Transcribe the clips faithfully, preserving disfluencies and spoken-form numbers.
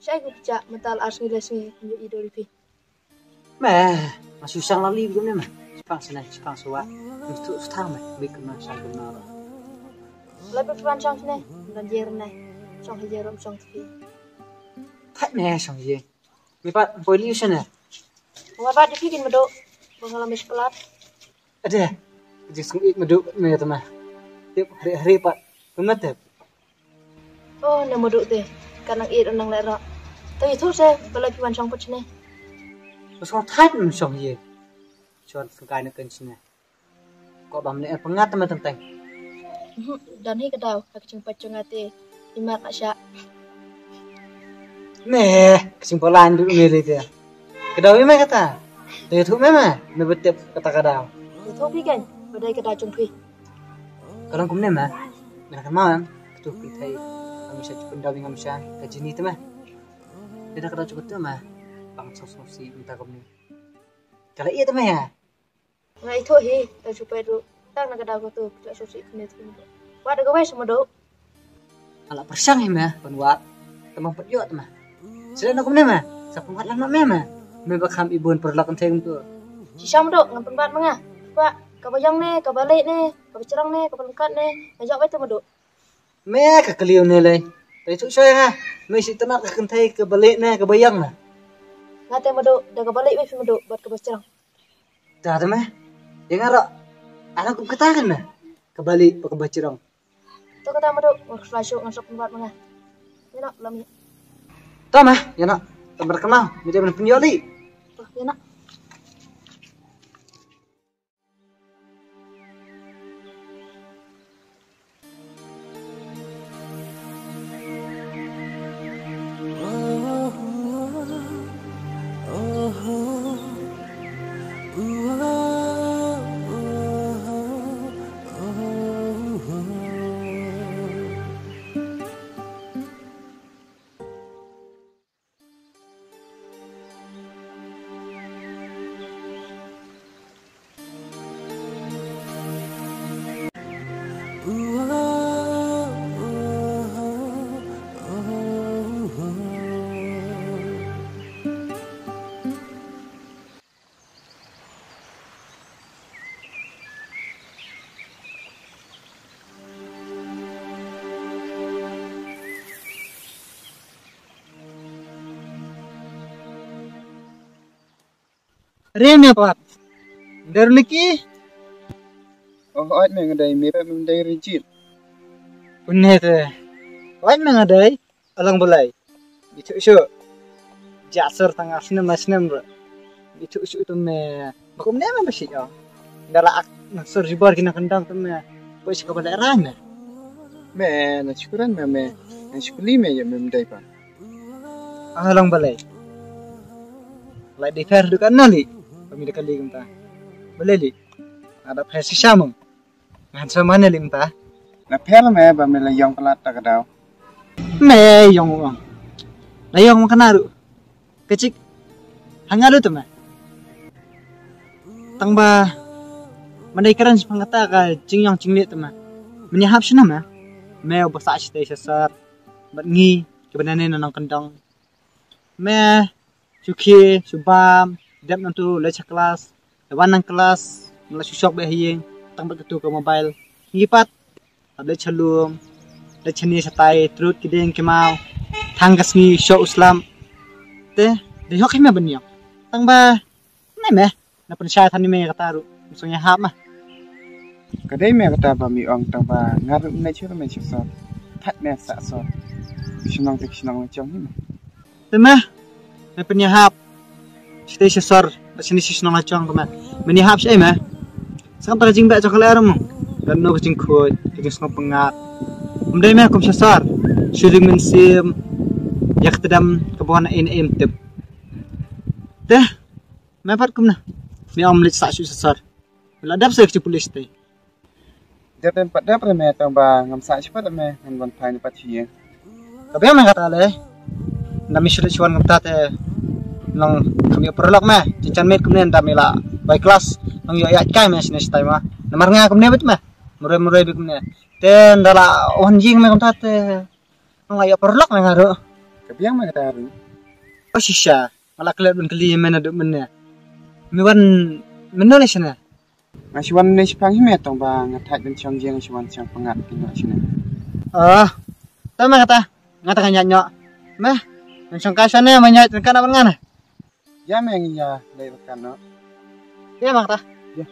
Shai ku kjak mynta la ar sngi lai sngi ym ïoh ïa dor ïa phi. Me, nga shu shang la li bun ne me. Shipang sene, shipang suwa. Ngi tu sthang me, bi kena shang kena. Lai phi wan shang sene, dan jer ne. Shang hi jer rum shang phi. Thak ne shang ye. Me pat poi li sene. Wa ba di phi kin medo. Ba nga la me shoklat. Ade, jisung ik medo me tama. Tip hari hari pat. Pemet tip. Oh, na muduk te. Ka nang it nang lek rak. Te itu se, bala piwan shong put sini. Bas kong thait nang shong ye. Shon sengkai na ken sini. Kok bam ne pengat teman tenteng. Mhm, dan hi kedau, ka kecing pacung ate. Imat nak syak. Me, kecing polan dulu me te. Kedau me kata. Te itu me me, me betep kata kedau. Itu pi kan, badai kedau cung pi. Ka long kumne ma, me la kynmaw em, katu ka kynthei ngam sha, jukut daw ngam sha, ka Jenny te ma. Te da ka daw jukut te ma, bang sop sop si mynta kumne. Ka la ïa te ma ïa. Nga ithuh hi, ta shu peit ruh, tang na ka daw katu, ka sop si kumne te kumne. Wat da ka wei sama do. Ala pyrshang hi ma, ban wad, te ma pat ïoh te ma. Sila na kumne ma, sa pynwad lang ma me ma. Me ba kham ibun pyrlok kynthei kumtu. Shisha ma do, ngan pynwad ma nga. Kwah, kaba ïong ne, kaba leh ne, kaba jrong ne, kaba lyngkot ne, nga ïoh beit te ma do. Me ka kylli ne lei. Te tu soi ha. Me shi tnat ka kynthei kaba leh ne kaba ïong ne. Nga te ma do, da kaba leh beit ma do, bad kaba jrong. Da te me. Ïa nga ro. Ana kum kata kan me. Kaba leh bad kaba jrong. To kata ma do, ngan khlai shuh ngan sop pynwad ma nga. Ïa no, lam ïa. To me, ïa no. Tamar kynmaw, me dei ban pynïoh li. To, ïa no. Re me pat. Der liki. Oh, oi me nga dei me pat me dei Rijit. Une te. Oi me nga dei. Alang balai. Bitu shu. Jasar tang asnem asnem re. Bitu shu tu me. Bakum ne me basi ya. Dala ak nasur jibar kina kendang tu me. Basi ka balai rang me. Me na syukuran me me. Na syukuli me ya me dei pa. Alang balai. Lai di fer dukan nali. Kami dekat li kumta. Balai li. Ada fer sisa mong. Ngan sa mane lim ta. Na pher me ba me la ïong palat ta ka daw. Me ïong ong. La ïong ma kana ruh. Ka chik. Hanga lu ta me. Tang ba. Mandai kran shi pangata ka jingïong jingleh ta me. Men ïa hap shina me. Me ba sa shi te sha sar. Bat ngi. Ki banane na nong kendong. Me, shu khie, shu bam, dep nang tu, leit sha klas, da wan nang klas, me la shu shok beh ha ïing, tang bad katu ka mobile. Ngi pat, hap leit sha lum, leit shane shatai, trud ki dieng ki maw, thang ka sngi, shoh u slap. Te, dei hok hi me ban ïong. Tang ba, nai me, na pynshai than ïa me kata ruh, ym sngewhap ma. Ka dei me kata ba mi ong tang ba nga ruh me shu me shu sor. That me sa sor. Shnong te shnong la jong hi me. Te me, me pynïahap. Shatei sha sor, ba shane sha shnong la jong te me. Me ñiahap shaei me. Sa kata ka jingbeh jong ka leh ruh mo. Kano ka jingkhuid, ka jingsngewpyngngad. Ym dei me kum sha sor. Shu ring mynsiem. Ïa ka tdem, kaba wan na ei na ei ym tip. Te, me pat kumno? Me ym leit sah shuh sha sor. La dep sa ïa ka jingpule shatei. Dep dep pat dep re me tang ba ngam sah shuh pat re me ngan wan phai ne pat sha ïing. Ka biang me kata le. Nda me shu leit shu wan kumta te nang kham ïoh paralok me. Jingchan miet kumne nda me la wai klas nang ïoh ïaid kai me shane shatai ma. Namar nga kumne beit me. Muroi muroi beit kumne. Te nda la wan ïing me kumta te nang la ïoh paralok me nga ruh. Biang ma kata ruh. O shisha, nga la klet ban kylli ïa me naduh mynne. Me wan mynno ne shane? Nga shu wan ne shipang hi me, tang ba nga thait ban shong jieng, nga shu wan shong pyngngad ki noh shane. Oh, to me kata, nga tang nga ñiah noh. Me, ngan shong kai shane, me ñiah ryngkat noh bad nga ne? Ïa me, ngi ïa leit ryngkat noh. Ïa me kata. Ïa.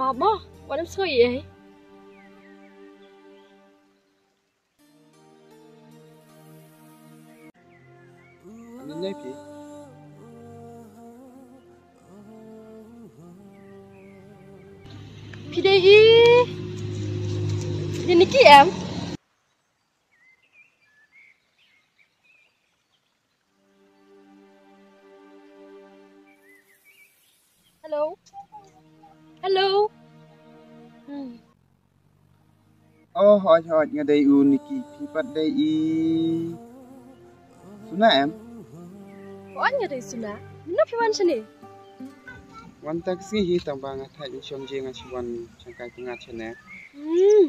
Mama, wat nym sngew ei ei. Ani nai phi. Phi dei i, i Niki em? Hello. Hello. Hmm. Oh, hooid, hooid, nga dei u Niki, phi pat dei i Suna em? Hooid, nga dei Suna. Mynno phi wan shane? Wan tang ka sngi hi, tang ba nga thait ban shong jieng, nga shu wan shong kai pyngngad shane. Hmm.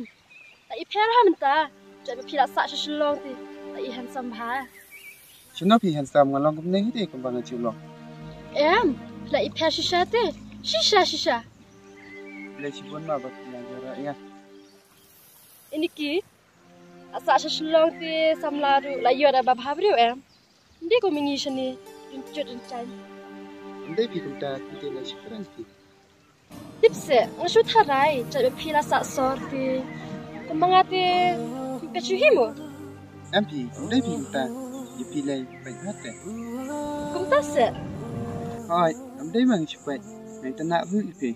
La i pher ha mynta. Jait ba phi la sah sha Shillong te la i handsome bha. Shano phi handsome, nga long kumne hi te kumba nga ju long. Em, phi la i pher shisha te. Shisha, shisha. Phi la shibun ma ba phi la ïarap ïa nga. I Niki, la sah sha Shillong te samla ruh la ïoh da ba bha briew em. Ym dei kum i ngi shane, ryngkat ryngkat. Ym dei phi kumta, phi te la shiphrang phi. Tip seh, nga shu tharai, jait ba phi la sah sor te. Kumba nga te, ym peit shuh hi mo. Em phi, ym dei phi kumta, ïa phi lei peit bha te. Kumta seh. Hooid, ym dei ma nga shu peit, nga itynnad ruh ïa phi.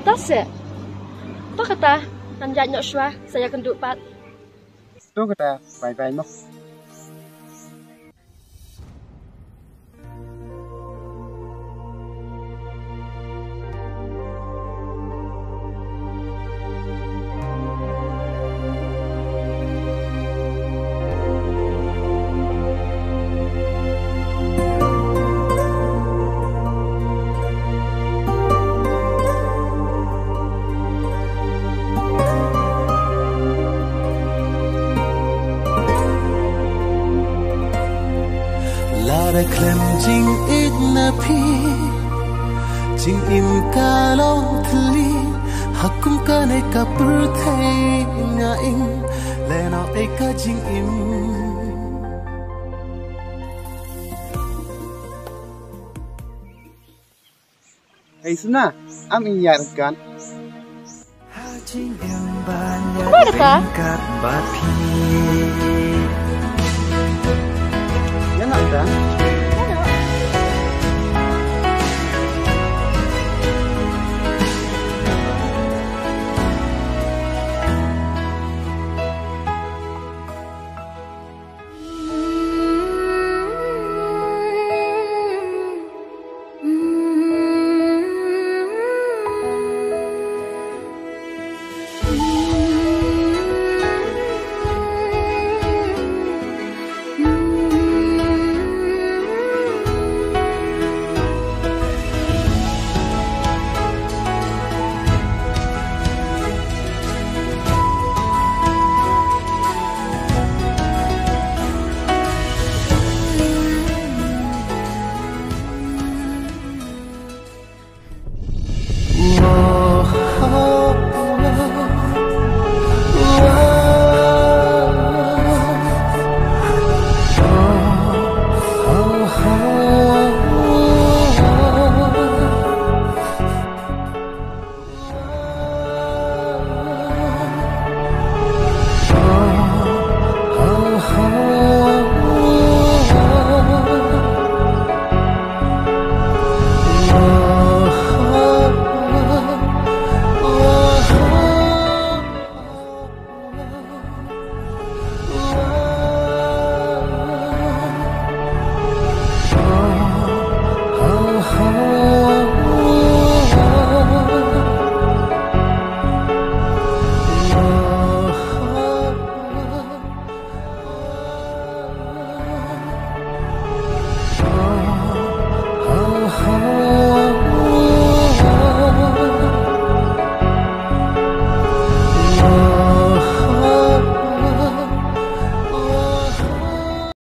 Te seh. To kata, ngan ïaid noh shuwa, sa ïakynduh pat. To kata, bye bye mo. Khlem jingïeit na phi, jingim ka long thylli, ha kum kane ka pyrthei nga ïng, lehnoh ei ka jingim. Hei Suna, am ïa kan. Apa dah ka?